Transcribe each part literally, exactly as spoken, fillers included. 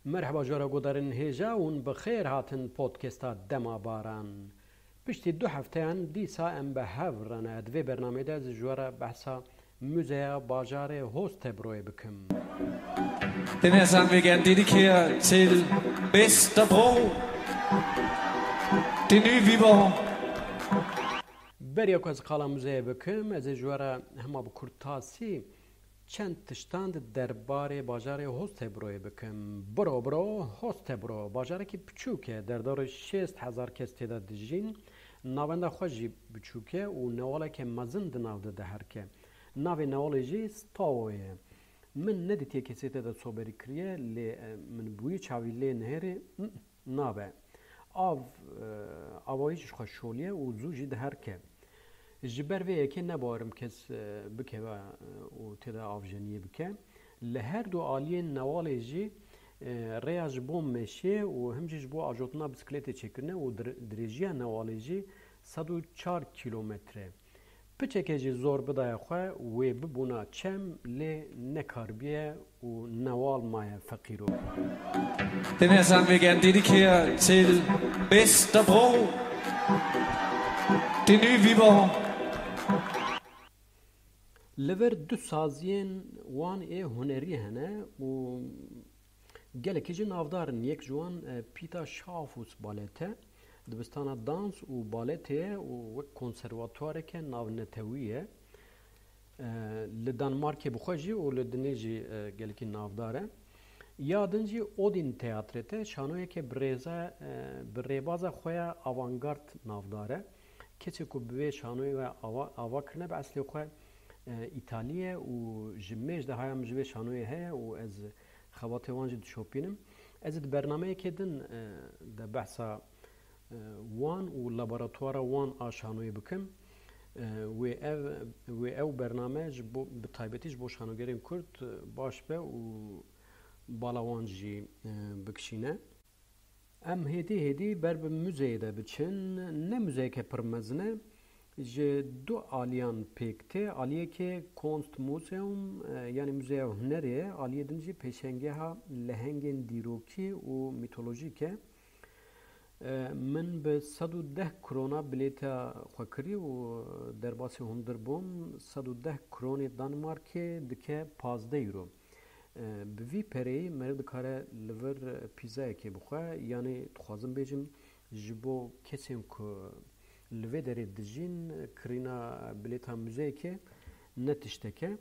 Merheba ji we re guhdarên hêja, hûn bi xêr hatin podcasta Dema Baran. Piştî du hefteyan dîsa em bi hev re ne. Di vê bernameyê de ez ji we re behsa Muzeya Bajarê Holstebroyê bikim. Den Herr Sandweger, dedikerer til Westerbro. Den nye Viborg. Beriya ku ez qala muzeyê bikim, ez ê ji we re hema bi kurtasî çend tiştan di derbarê bajarê Holstebroyê bikim. Bro, bro, Holstebro, bajarekî piçûk e, derdorê şêst hezar kes tê de dijîn, navenda xwe jî biçûk e û newaleke mezin di nav de diherike. Navê newalê jî Stawo ye. Min nedîtiye kesê tê de soberî kiriye, lê, e, min bi wî çavî lê nihêrî, mm, nabe. Av, e, avayî jî xwe şoliye û zû jî diherike. Ji ber vê yekê ne bawerim kes, e, bikeve, e, û tê de avjeniyê bike. Li her du aliyên newalê jî, e, rêya ji bo meşê û him jî ji bo ajotina bisikletê çêkirine û dir-, dirêjiya newalê jî sed û çar kîlometre. Piçeke jî zor bidaye xwe, wê bibûna çem, lê nekaribiye û newal maye feqîro. Den Herr Sandweger, dedikerer til Westerbro. Den nye Viborg. Li vir du saziyên wan ê hunerî hene û gelekî jî navdar in. Yek ji wan, e, Pîta Şafûs Balet e. Dibistana dans û baletê ye û wek konservatuareke navnetewî ye. E, li Danmarkê bi xwe jî û li dinê jî, e, gelekî navdar e. Ya din jî Odin Teatret e, şanoyeke bi rêza, e, bi rêbaza xwe ya avantgard navdar e. Kesê ku bi vê şanoyê ve ava, ava kirine, bi eslê xwe, e, Îtalî ye û ji mêj de haya min ji vê şanoyê heye û ez xebatê wan jî dişopînim. Ez ê di bernameyekê din, e, de behsa, e, wan û laboratwara wan a şanoyê bikim. E, wê ev, wê ew bername ji bo, bi taybetî ji bo şanogerên Kurd, e, baş be û bala wan jî, e, bikişîne. Em hêdî hêdî ber bi muzeyê de biçin. Ne muzeyeke pir mezin e. Ji du aliyan pêk tê. Aliyekê Kunstmuseum, e, yanî Muzeya Hunerê ye. Aliyê din jî pêşengeha lehengên dîrokî û mîtolojîk e. E, min bi sed û deh krona bilêta xwe kirî û derbasî hundir bûm. Sed û deh kronê Danmarkê dike pazdeh euro. E, bi vî pereyî meriv dikare li vir pîzayekê bixwe, yanî dixwazim bêjim, ji bo kesên ku li vê derê dijîn, kirîna bilêta muzeyekê ne tiştek e.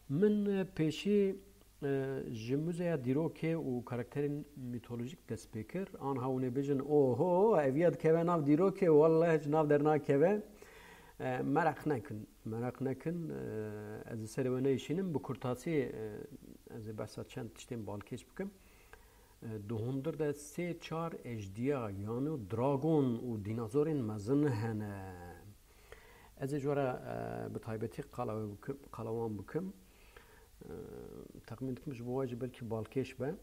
Min, e, pêşî, e, ji Muzeya Dîrokê û Karakterên Mîtolojîk dest pê kir. Anha hûn ê bêjin, oho, ev ya dikeve nav dîrokê, welleh ji nav dernakeve. E, meraq nekin, meraq nekin, e, ez li serê we neyşînim. Bi kurtasî, e, ez ê behsa çend tiştên balkêş bikim. E, di hundir de sê çar ejdiya, yanî dragon û dînozorên mezin hene. Ez ê ji we re, e, bi taybetî qala we bikim, qala wan bikim. E, texmîn dikim ji bo we jî belkî balkêş be.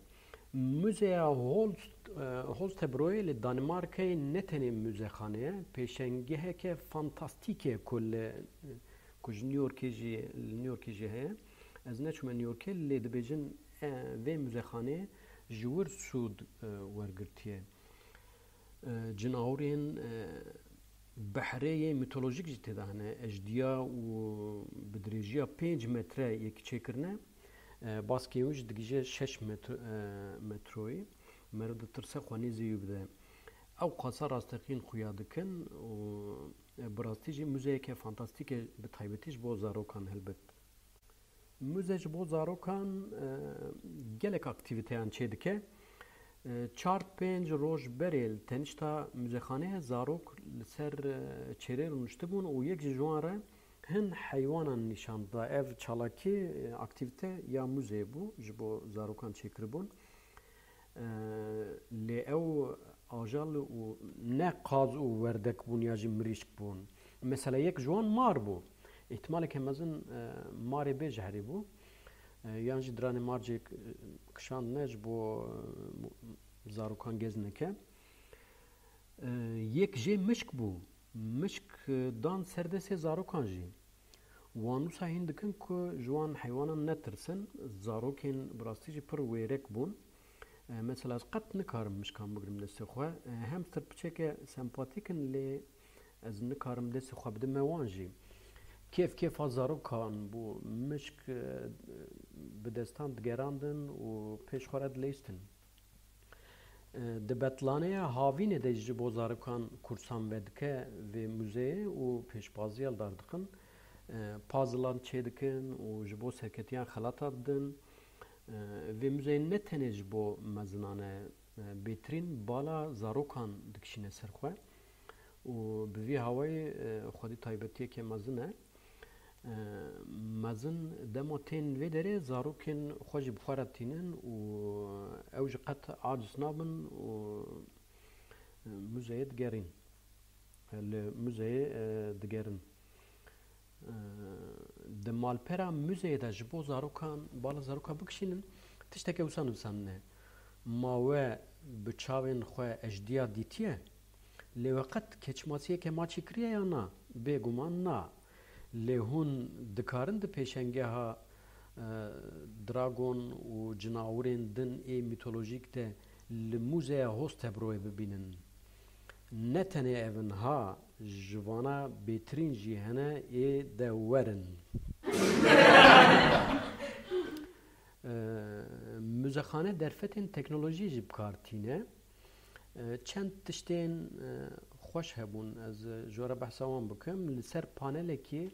Muzeya Holst-, e, Holstebroyê li Danimarkayê ne tenê muzexane ye, pêşengeheke fantastîk e ku li, ku ji New Yorkê jî, li New Yorkê jî heye. Ez neçûme New Yorkê, lê dibêjin, e, vê muzexaneyê ji wir sûd, e, wergirtiye. E, cinawirên, e, behrê yê mîtolojîk jî tê de hene. Ejdiya û bi dirêjiya pênc metre yekî çêkirine, e, baskê wî jî digihîje şeş metr-, e, metroyî. Meriv ditirse xwe nêzî wî bide. Ew qasa rasteqîn xuya dikin û, e, bi rastî jî muzeyeke fantastîk e, bi taybetî ji bo zarokan helbet. Muze ji bo zarokan, e, gelek aktîvîteyan çêdike. E, çar pênc roj berê li tenişta muzexaneyê zarok li ser, e, çêrê rûniştibûn û yek ji wan re hin heywanan nîşan da. Ev çalakî, e, aktîvîte ya muzeyê bû, ji bo zarokan çêkiribûn. E, lê ew ajal û ne qaz û werdek bûn ya jî mirîşk bûn. Mesela yek ji wan mar bû. Îhtimaleke mezin, e, marê bê jehrî bû. E, yan jî diranê mar jê k-, kişandine ji bo, e, zarokan gez neke. E, yek jê mişk bû. Mişk, e, dan ser destê zarokan jî. Wan wisa hîn dikin ku ji wan heywanan netirsin, zarokên bi rastî jî pir wêrek bûn. E, mesela ez qet nikarim mişkan bigrim destê xwe. E, hamster piçeke sempatîk in, lê ez nikarim destê xwe bidime wan jî. Kêf kêfa zarokan bû. Mişk, e, bi destan digerandin û pêş xwe re dileyistin. E, di betlaneya havînê de ji bo zarokan kursan vedike vê muzeyê û pêşbaziya li dar dixin. E, puzzlean çêdikin û ji bo serketiyan xelata didin. E, vê muzeyê ne tenê ji bo mezinan e, e, bêtirîn bala zarokan dikişîne ser xwe û bi vî hawayê, e, xwedî taybetiyeke mezin e. E, mezin dema tên vê derê zarokên xwe jî bi xwe re tînin û ew jî qet aciz nabin û, e, muzeyê digerîn. E, li muzeyê, e, digerin. E, di malpera muzeyê de ji bo zarokan, bala zaroka bikişînin, tişteke wisa nivîsandine. Ma we bi çavên xwe ejdiya dîtiye? Lê we qet keçmasiyeke maçî kiriye ya na? Bêguman na. Lê hûn dikarin di pêşengeha, e, dragon û cinawirên din ê mîtolojîk de li Muzeya Holstebroê bibînin. Ne tenê ev in ha, ji vana bêtirîn jî hene ê de werin. E, muzexane derfetên teknolojiyê jî bi kar tîne. E, çend tiştên, e, xweş hebûn, ez ji we re behsa wan bikim. Li ser panelekî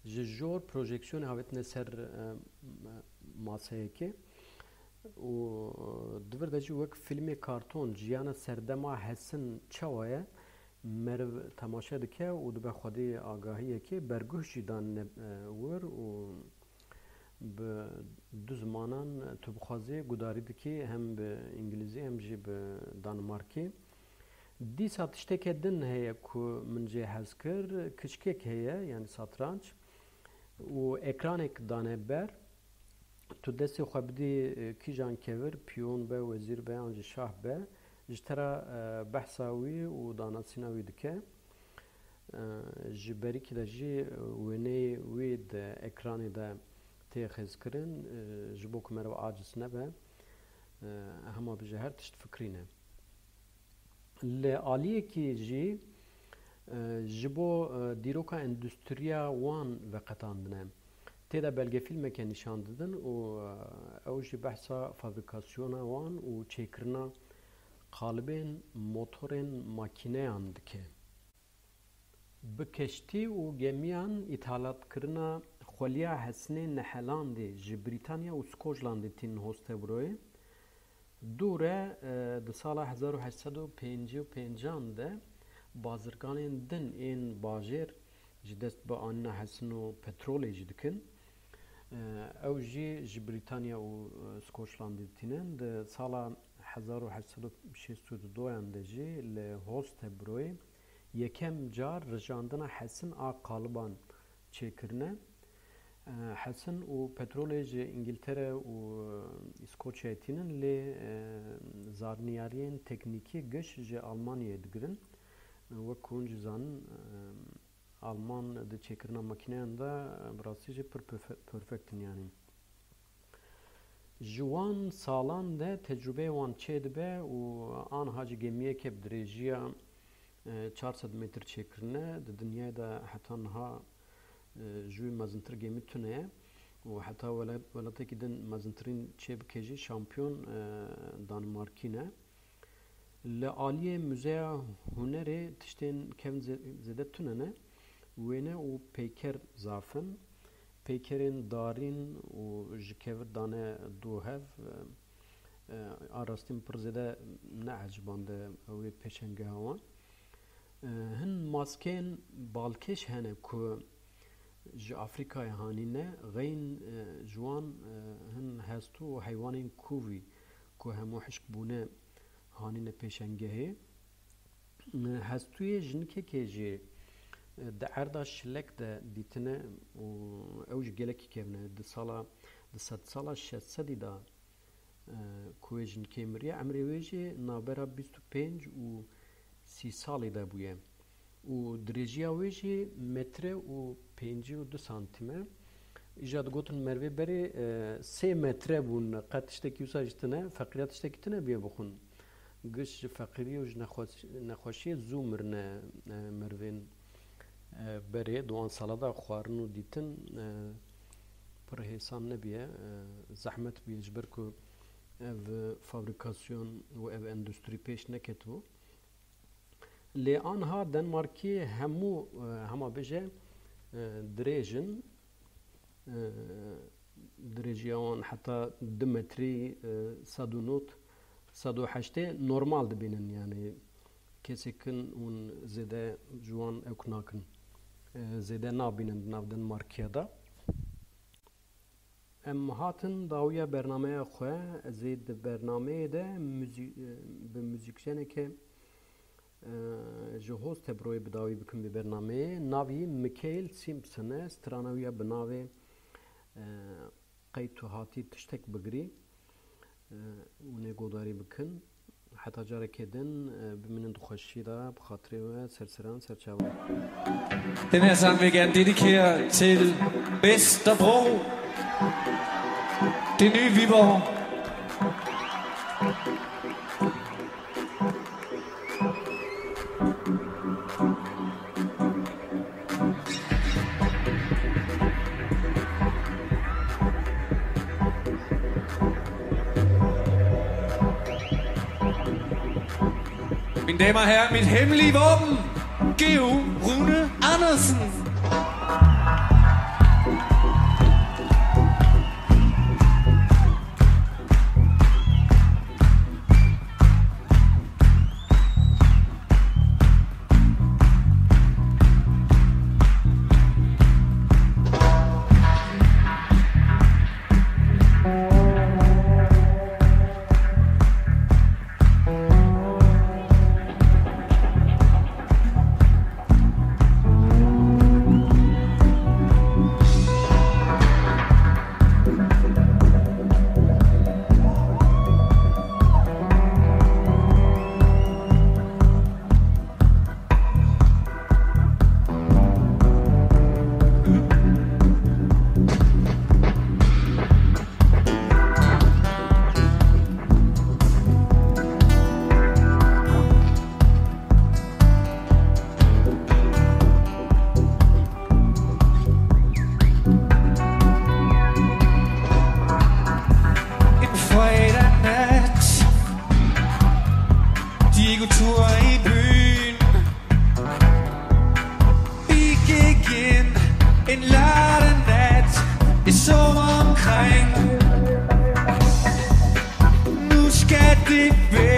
ji jor projeksiyonê havêtine ser, e, maseyekê û di vir de jî wek fîlmê karton jiyana serdema Hesin çawa ye, meriv temaşe dike û dibe xwedî agahiyekê, berguh jî danine, e, wir û bi du zimanan tu bixwazî gudarî dikî, hem bi îngilîzî hem jî bi danimarkî. Dîsa tişteke din heye ku min jê hez kir, kiçkek heye, yanî satranç, û ekranek dane ber. Tu destê xwe bidî, e, kîjan kevir, piyon be, wezîr be, an jî şah be, ji te re, e, behsa wî û danasîna wî dike. E, ji berîkî de jî, e, wêneyê wî di ekranê de tê xêzkirin, e, ji bo ku meriv aciz nebe, e, hema bi ji her tişt fikrîne. Li aliyekî jî, e, ji bo, e, dîroka endustriya wan veqetandine. Tê de belgefîlmeke nîşan didin û, e, ew jî behsa fabrîkasyona wan û çêkirina qalibên motorên makîneyan dike. Bi keştî û gemiyan îthalatkirina xweliya Hesinê Nehelandê ji Brîtanya û Skoçlandê tînin Holstebroyê. Dû re, e, di sala hezar û heşt sed û pêncî û pêncan de bazirganên din ên bajêr ji dest bi anîna hesin û petrolê jî dikin. E, ew jî ji Brîtanya û, e, Skoçlandê tînin. Di sala hezar û heşt sed û şêst û duyan de jî li Holstebroyê yekem car rijandina hesin a qaliban çêkirine. E, hesin û petrolê ji Îngiltere û, e, Îskoçyayê tînin, lê, e, zaniyariyên teknîkî giş ji Almanyayê digirin. E, wek ku hûn jî zanin, e, Alman di çêkirina makîneyan de, e, bi rastî jî pir perfe-, perfekt in, yanî. Ji wan salan de tecrûbeyê wan çêdibe û aniha jî gemiyeke bi dirêjiya, e, çar sed metr çêkirine di dinyayê de heta niha, e, ji wî mezintir gemî tune ye û heta wela-, welatekî din mezintirîn çêbike jî şampiyon, e, Danimarkî ne. Li aliyê Muzeya Hunerê tiştên kevn zê-, zêde tune ne. Wêne û peyker zaf in. Peykerên darîn û ji kevir dane dû hev, e, a rastî min pir zêde neecibande wê pêşengeha wan. E, hin maskên balkêş hene ku ji Afrîkayê hanîne, xeyn, e, ji wan, e, hin hestû û heywanên kûvî ku hemû hişk bûne hanîne pêşengehê. Hestûyê jinikekê jî, e, di erda şilek de dîtine û ew jî gelekî kevn e. Di sala, di sedsala şeş sedî de, e, ku wê jinikê miriye, emrê wê jî navbera bîst û pênc û sî salî de bûye. Û dirêjiya wê jî metre û pêncî û du santîm e. Îja digotin mervê berê, e, sê metre bûn, qet tiştekî wisa jî tune, feqîriya tiştekî tune bûye bixwin. Giş ji feqîriyê û ji nexweş-, nexweşiyê zû mirine, e, merivên, e, berê. Di wan sala de xwarin û dîtin, e, pir hêsan nebûye, e, zehmet bûye, ji ber ku ev fabrîkasyon û ev endustrî pêş neketibû. Lê aniha Danmarkî hemû, e, hema bêje, e, dirêj in. E, dirêjiya wan heta du metrî, e, sed û nod, sed û heştê normal dibînin, yanî kesê kin hûn zêde ji wan ewk nakin. E, zêde nabînin di nav Danmarkiya de. Em hatin dawiya bernameya xwe. Ez ê di bernameyê de muzî-, bi muzîkjeneke, e, ji Holstebroyê bi dawî bikim vê bernameyê. Navî Mikael Simpson e. Strana wî ya bi navê, e, Qey tu hatî tiştek bigirî, e, hûn ê guhdarî bikin. Heta carekê din, e, bimînin di xweşiyê de, bi xatirê we, ser seran, ser çavan. Den her sang vil jeg gerne dedikere til Vesterbro, det nye Viborg. Mine damer og herrer, mit hemmelige våben, Geo Rune Andersen. En fredag nat, Diego tur i byen. Vi gik ind en lørdag nat, det sov omkring. Nu skal det være